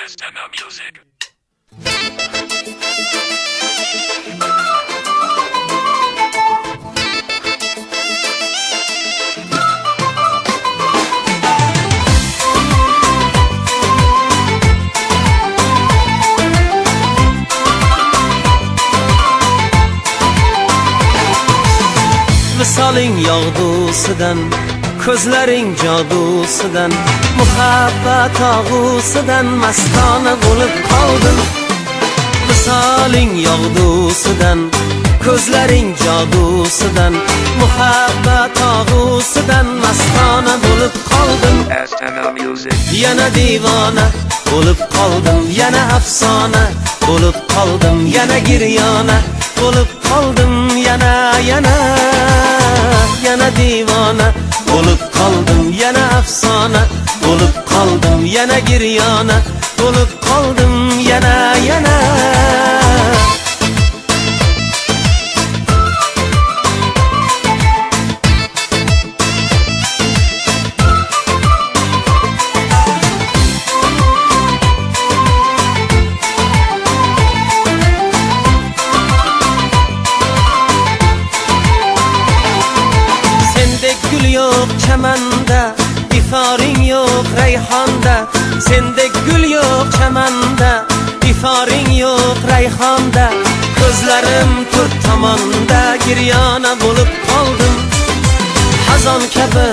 Astana Music. Visoling yog'dusidan, ko'zlaring jodusidan, muhabbat og'usidan mastona bo'lib qoldim. Visoling yog'dusidan, ko'zlaring jodusidan, muhabbat og'usidan mastona bo'lib qoldim. Astana Music. Yana devona bo'lib qoldim, yana afsona bo'lib qoldim, yana giryona bo'lib qoldim, yana yana yana devona bo'lib qoldim, yana afsona bo'lib qoldim, yana giryona bo'lib qoldim, yana yana. Sendek gul yo'q chamanda, iforing yo'q rayhonda. Sendek gul yo'q chamanda, iforing yo'q rayhonda. Ko'zlarim to'rt tomonda giryona bo'lib qoldim. Xazon kabi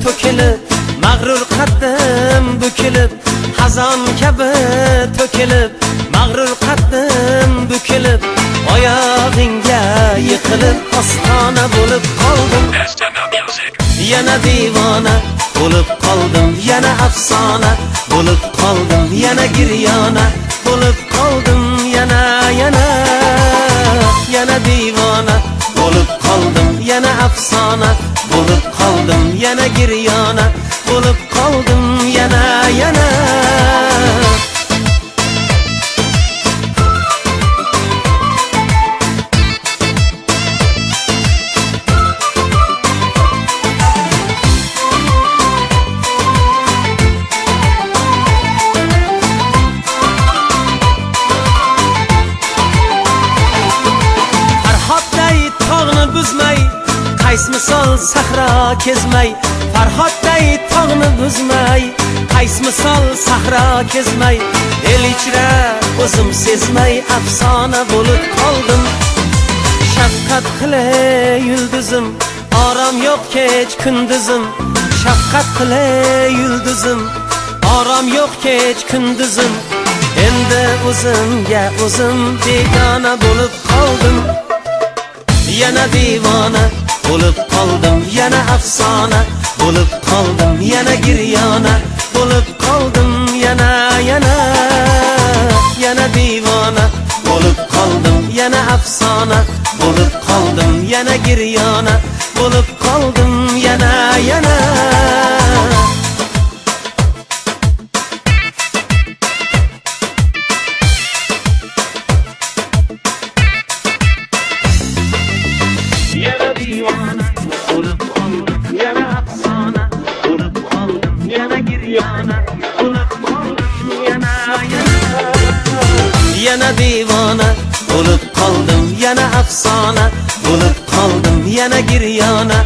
to'kilib, mag'rur qaddim bukilib. Xazon kabi to'kilib, mag'rur qaddim bukilib. Oyog'ingga yiqilib ostona bo'lib qoldim. Astana Music. Yana devona bo'lib qoldim, yana afsona bo'lib qoldim, yana giryona bo'lib qoldim, yana yana yana devona bo'lib qoldim, yana afsona bo'lib qoldim, yana giryona bo'lib qoldim, yana yana. Buzmay, qays misol sahro kezmay, Farhodday tog'ni buzmay, qays misol sahro kezmay, el ichra o'zim sezmay afsona bo'lib qoldim. Shafqat qil ey yulduzim, orom yo'q kech kunduzim. Shafqat qil ey yulduzim, orom yo'q kech kunduzim. Endi o'zimga o'zim begona bo'lib qoldim. Yana devona bo'lib qoldim, yana afsona bo'lib qoldim, yana giryona bo'lib qoldim, yana yana yana devona bo'lib qoldim, yana afsona bo'lib qoldim, yana giryona bo'lib qoldim, yana yana. Yana devona bo'lib qoldim, yana afsona bo'lib qoldim, yana giryona bo'lib qoldim, yana yana yana devona bo'lib qoldim, yana afsona bo'lib qoldim, yana giryona.